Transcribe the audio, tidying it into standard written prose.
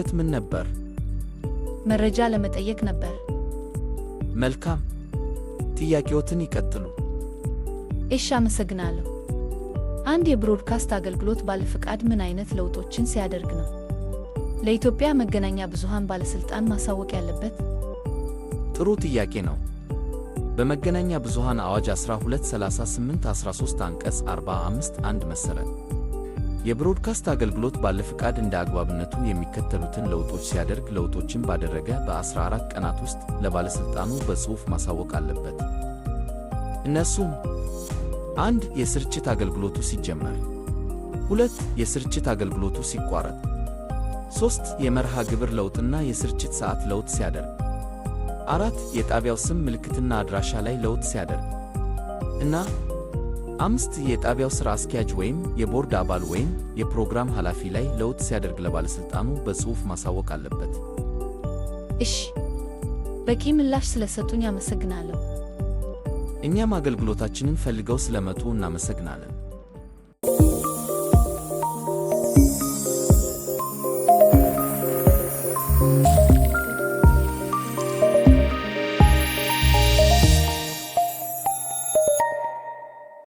ጥያቄዎት ምን ነበር? መረጃ ለመጠየቅ ነበር። መልካም። ጥያቄዎትን ይቀጥሉ። እሺ፣ አመሰግናለሁ። አንድ የብሮድካስት አገልግሎት ባለፈቃድ ምን አይነት ለውጦችን ሲያደርግ ነው ለኢትዮጵያ መገናኛ ብዙሃን ባለሥልጣን ማሳወቅ ያለበት? ጥሩ ጥያቄ ነው። በመገናኛ ብዙሃን አዋጅ 1238 13 አንቀጽ 45 1 መሠረት የብሮድካስት አገልግሎት ባለፍቃድ እንደ አግባብነቱ የሚከተሉትን ለውጦች ሲያደርግ ለውጦችን ባደረገ በ14 ቀናት ውስጥ ለባለሥልጣኑ በጽሑፍ ማሳወቅ አለበት። እነሱም፦ 1. የስርጭት አገልግሎቱ ሲጀመር፣ 2. የስርጭት አገልግሎቱ ሲቋረጥ፣ 3. የመርሃ ግብር ለውጥና የስርጭት ሰዓት ለውጥ ሲያደርግ፣ 4. የጣቢያው ስም፣ ምልክትና አድራሻ ላይ ለውጥ ሲያደርግ እና 5. የጣቢያው ሥራ አስኪያጅ ወይም የቦርድ አባል ወይም የፕሮግራም ኃላፊ ላይ ለውጥ ሲያደርግ ለባለሥልጣኑ በጽሑፍ ማሳወቅ አለበት። እሺ፣ በቂ ምላሽ ስለሰጡኝ አመሰግናለሁ። እኛም አገልግሎታችንን ፈልገው ስለመጡ እናመሰግናለን።